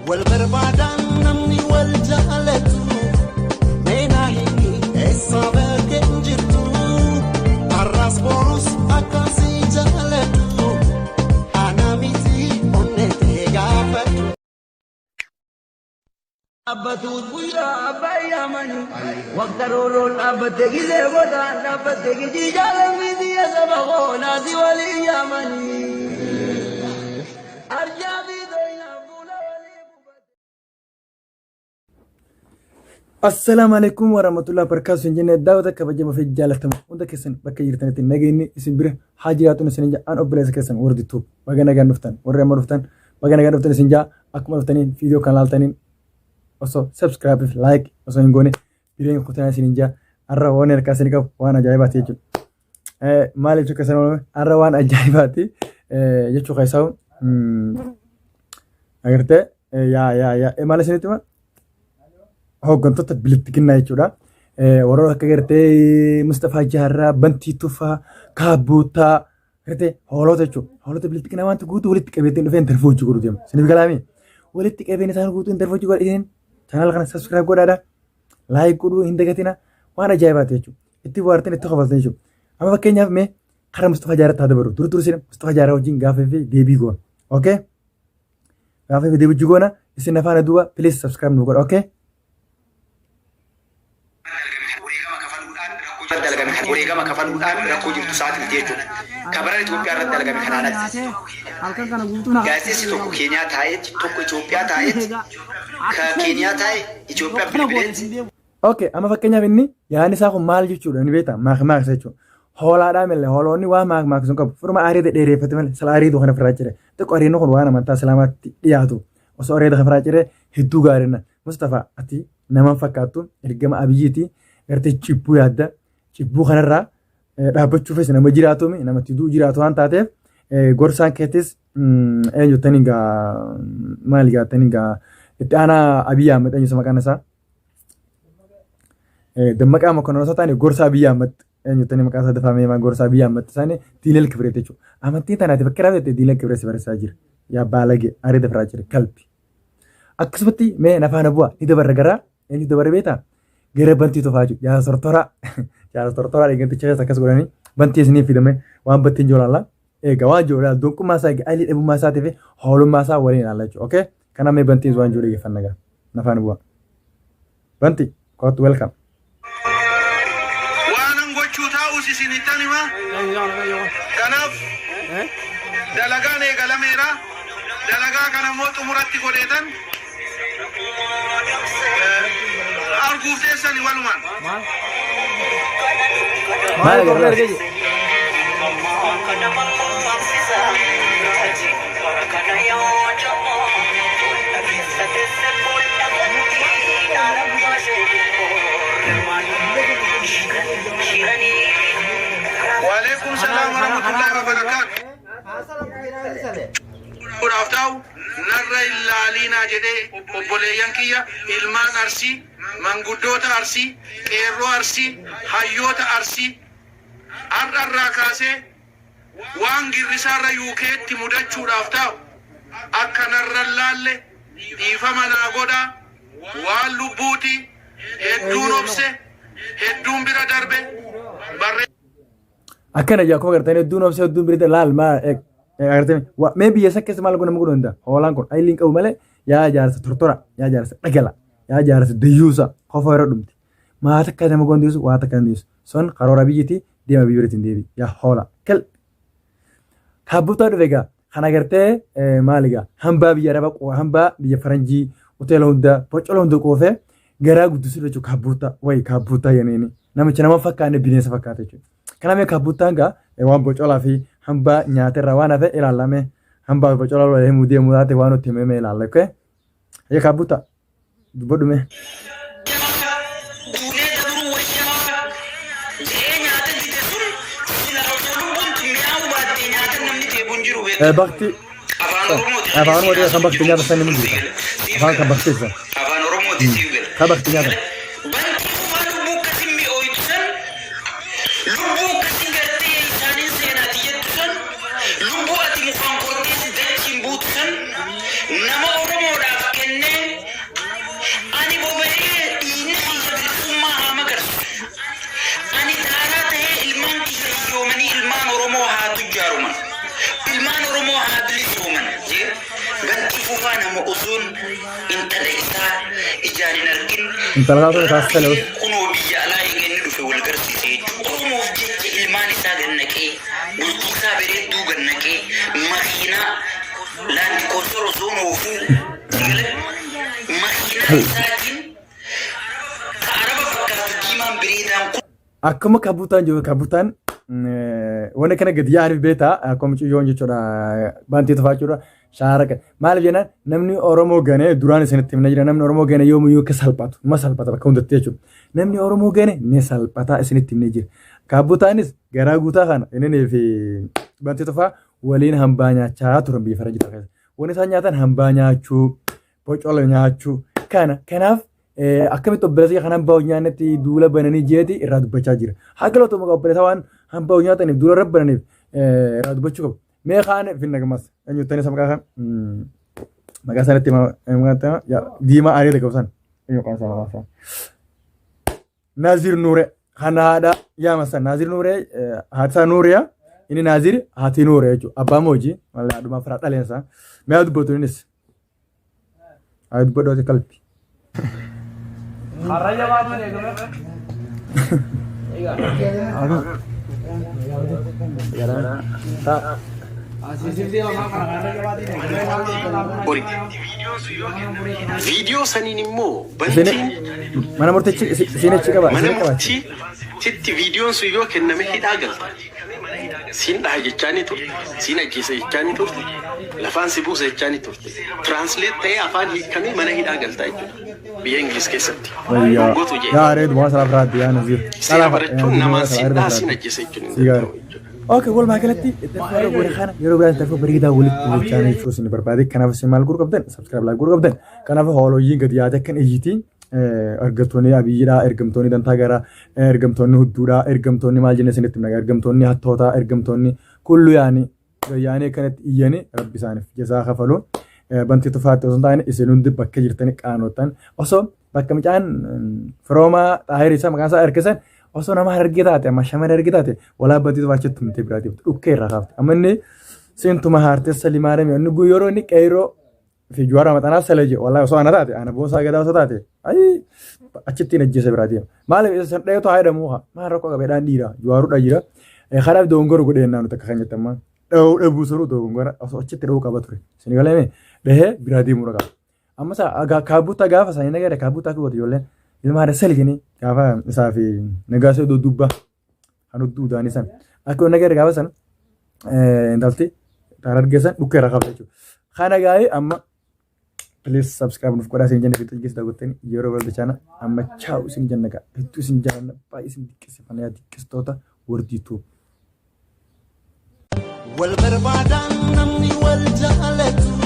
Wal barbaadaan namni wal jaalatu mee naa himi eessa bakkeen jirtu har'as borus akkan si jaalatu ana miti onnee tee gaafadhu. Dhaabbatus guyyaa abbaa yaamanii waqta roorroon dhaabbatte gizee godaan dhaabbatte gijii jaalamni biyya saba koo naasii waliin yaamanii. Arjaa fi doyinaan fuula walii qubate. Assalaamu alaikum warahmatullahi wabarakatuh. Isin jenne daawwata kabajamoo fi jaalatamu hunda keessan bakka jirtanitti nageenyi isin bira haa jiraatu isin jaa an obboleessa keessan warri tuub baga nagaan dhuftan warri amma dhuftan baga nagaan dhuftan isin jaa akkuma dhuftaniin viidiyoo kan laaltaniin osoo subscribe fi like osoo hin goone bireen kutanaa isin jaa har'a waan harkaa isin qabu waan ajaa'ibaati jechuudha. Maal jechuu keessan oolame har'a waan ajaa'ibaati jechuu keessaa agartee yaa yaa yaa maal isinitti hima hooggantoota bilittiginnaa jechuudha. Warroota akka gartee Mustafaa Jaarraa, Bantii Tufaa, Kaabbuutaa, gartee hoolota jechuudha. Hoolota bilittiginnaa wanti guutuu walitti qabeetiin dhufee interview hojii godhu deema. Isiniif galaami. Walitti qabeen isaan guutuu interview hojii godha isin chaanaala kana subscribe godhaadha. Like godhuu hin dagatina. Waan ajaa'ibaati jechuudha. Itti bohaartan itti kofaltan jechuudha. Amma fakkeenyaaf mee karaa Mustafaa Jaarratti haa dabaru. Dur dur isin Mustafaa Jaarraa wajjin gaafii fi deebii goona. Okay? Gaafii fi deebii goona isin afaan duuba please subscribe nu godha. Okay? Dalagame kan wareegama kafaluudhaan rakkoo jirtu saaxilti jechuudha. Kabaran Itoophiyaa irratti dalagame kanaan alatti. Halkan kana guutuu na Gaazexeessi tokko Keeniyaa taa'eet, tokko Itoophiyaa taa'eet, ka Keeniyaa taa'e Itoophiyaa kana goote bilbileet siin deemu. Okay, amma fakkeenyaaf inni yaadni isaa kun maal jechuudha ni beektaa maak maaksa jechuudha. Hoolaadhaa malee hooloonni waan maak maaksu hin qabu. Furuma areeda dheereeffate malee sila areedu kana ofirraa cire. Xiqqoo areedni kun waan amantaa islaamaatti dhiyaatu. Osoo areeda kana ofirraa cire hedduu gaariidha. Mustafaa ati nama fakkaattu ergama Abiyyiiti gartee cibbuu yaadda. Cibbuu kanarraa dhaabbachuufis nama jiraatumi namatti du'u jiraatu waan taateef gorsaan keetis eenyu jettanii gaa maali gaa jettanii gaa itti aanaa Abiyyi Ahmed eenyu isa maqaan isaa. Dammaqaa Mokonnon osoo taane gorsa Abiyyi Ahmed eenyu jettanii maqaa isaa dafamee himaa gorsa Abiyyi Ahmed isaanii Diinel Kibreet jechuudha. Amantiin tanaati bakka raawwatte Diinel Kibreet si barsiisaa jira. Yaa baalage areeda firaa jira kalbi. Akkasumatti mee nafaana bu'a ni dabarra gara eenyu dabarra beektaa? Gara bantii tofaa jechuudha. Jaarsa tortoraa jaarsa tortoraa dheengaddicha keessa akkas godhanii bantii isiniif fidame waan bantiin jiru laalla. Egaa waan jiru laalla doonqummaa isaa egaa alii dhabummaa isaatii fi hoolummaa isaa waliin ilaalla jechuudha. Okay? Kanaaf mee bantiin waan jiru dhaggeeffanna gaa. Nafaan bu'a. Banti, kootu welcome. Waanan gochuu taa'us isinittan hima. Kanaaf dalagaan eegalameera. Dalagaa kana immoo xumuratti godheetan arguuf teessani walumaan. Maal agarra? Waalaikum salaam warahmatullahi wabarakaatu. Godhaaf taa'u narra hin laaliinaa jedhee obboleeyyan kiyya ilmaan Arsii, manguddoota Arsii, qeerroo Arsii, hayyoota Arsii har'a irraa kaasee waan girrisaarra UKtti mudachuudhaaf taa'u akka narra hin laalle dhiifama naa godhaa waan lubbuuti hedduun obse hedduun bira darbe barree Akkana jaa akkuma gartanii hedduun obsee hedduun bira laal maa agartanii mee biyya isa keessa maal godhamu godhu danda'a hoolaan kun ayiliin qabu malee yaa jaarsa tortora yaa jaarsa dhagala yaa jaarsa dayyuusa qofa yeroo dhumti maa takka nama gondiisu waa takka dandeessu sun karoora biyyiti deema biyya biratiin deebi yaa hoola kal kaabbutaa dhufe egaa kan agartee maal egaa hambaa biyya araba hambaa biyya faranjii hoteela hunda bocola hunda qoofee garaa guddisuu jechuudha kaabbuuttaa wayi kaabbuuttaa jenneeni namicha nama fakkaanne bineensa fakkaata jechuudha. Kanaaf mee kaabbuuttaan gaa waan bocolaa fi hambaa nyaaterraa waan hafe ilaalame hambaa fi bocolaa wal himuu deemuu taate waan nutti himee ilaalla okay? Hayya kaabbuuttaa dubbadhu mee. Duunee dabruu wayyaa je'ee nyaata dide sun silaa osoo lubbuun tun mi'aawuu baattee nyaata namni deebu hin jiru beekta. Bakti Afaan Oromooti afaan Oromoo kan bakti nyaata san ni jirta. Siif Afaan kan gala. bakti san. Afaan Oromooti siif gala. Kan bakti nyaata. Bantii fufaa lubbuu akkasin mi'ooytu san lubbuu akkasin gartee isaaniin seenaati jettu san lubbuu ati mukaan kortees dachiin buutu san nama Oromoodhaaf kennee. Fufaa nama osoon intala isaa ijaan hin argin Intala isaa sun isaas tale. Kunoo biyya alaa eega inni dhufe wal garsiise jechuudha. Oromoof jecha ilmaan isaa gannaqee, bultii isaa bareedduu gannaqee, makiinaa Land Cruiser osoon oofuu makiinaa isaatiin ka Araba fakkaatu diimaan bareedaan kun Akkuma kabutaan jiru kabutaan wanni kana gadi yaa'aniif beektaa akkuma ciyyoon jechuudha bantii tufaa jechuudha shaara maaliif jennaan namni Oromoo gane duraan isinitti himna jira namni Oromoo gane yoomiyyuu akka salphatu ma salphata bakka hundatti jechuudha namni Oromoo gane ni salphata isinitti himne jira kabutaanis garaa guutaa kana inni fi bantii tufaa waliin hambaa nyaachaa turan biyya faranjii keessa wanni isaan nyaatan hambaa nyaachuu bocola nyaachuu kana kanaaf akkamitti obboleessa kan hambaa nyaannetti duula bananii jeeti irraa dubbachaa jira. Haa galatu maqaa obboleessa waan hambaa nyaataniif duula irra bananiif irraa dubbachuu qabu. Mee kaan finna gamas eenyuttanii isa maqaa kan maqaa sanatti diimaa areeda qabu san eenyu maqaan isaa maqaa isaa. Naazir Nuuree kan haadha yaama san Naazir Nuuree haati isaa Nuuriyaa inni Naazir haati Nuuree jechuudha. Abbaa moojii malee haadhumaa firaa dhaleensa. Mee haa dubbatu innis. Haa dubbadhu ati kalbi. Harrayya baatiin eegame. Hori. Viidiyoo saniin immoo Isin bantiin mana murtichi isin achi qaba mana isin qaba. murtii sitti viidiyoon sun yoo kenname hidhaa galta. Siin dhaha jechaa ni turte, siin ajjeesa jechaa ni turte, lafaan si buusa jechaa ni turte. Translate ta'ee afaan hiikamee mana hidhaa galta jechuudha. Biyya Ingiliz keessatti. Wayyaa. Gootu jee. Yaa areedu waan salaaf raaddi yaa Naziir. Seera barachuun namaan siin dhaha siin ajjeesa jechuun hin danda'amu jechuudha. Okay, walumaa galatti interview goone kana yeroo biraan interview bareedaa walitti jechaa jechuu isin barbaade. Kanaaf isin maal godhuu qabdan? Subscribe like godhuu qabdan. Kanaaf hoolooyyiin gadi yaate akkan iyyitii ergamtoonni abiyyiidha, ergamtoonni dantaa garaa, ergamtoonni hudduudha, ergamtoonni maal jenne isinitti himna, ergamtoonni hattootaa, ergamtoonni kullu yaani yaanii akkanatti iyyanii rabbi isaaniif jazaa kafalu. Bantii tufaatti osoo hin taane isin hundi bakka jirtani qaanottan osoo bakka mucaan firoomaa xaahir isaa maqaan isaa ergisan osoo nama harargee taate amma shamara harargee taate walaa bantii tufaa achitti tumtee biraa deemte dhukkee irraa kaafte amma inni seentuma haartessa limaarame inni yeroo inni qeyroo fi Jawaar Maxanaa sala je wallahi osoo ana taate ana boonsaa gadaa osoo taate ayi achitti hin ajjeese biraa deema. Maaliif isa san dheetu haa jedhamu haa maal rakkoo qabeedhaan dhiira Jawaaruudha jira. Kanaaf dogongora godhee jennaan nuti akka keenyatti amma dhahuu dhabuu sanuu dogongora osoo achitti dhahuu qaba ture. Isin galee dhahee biraa deemuu qaba. Amma isaa kaabuutaa gaafa isaanii nagara kaabuutaa akka goote ijoolleen ilma haadha salgini gaafa isaa fi nagaasoo duddubbaa kan hudduu udaanii san akka nagara gaafa san intalti kan argeessan dhukkee irraa qabda jechuudha. Kana gaa'ee amma please subscribe nuuf godhaa isin jenna fixuu geessa daawwattanii yeroo barate chaana amma chaawu isin jenna gaa hedduu isin jaalanna baay'ee isin dinqisiifanna yaa dinqisitoota wardi YouTube. Wal barbaadaan namni wal jaalatu.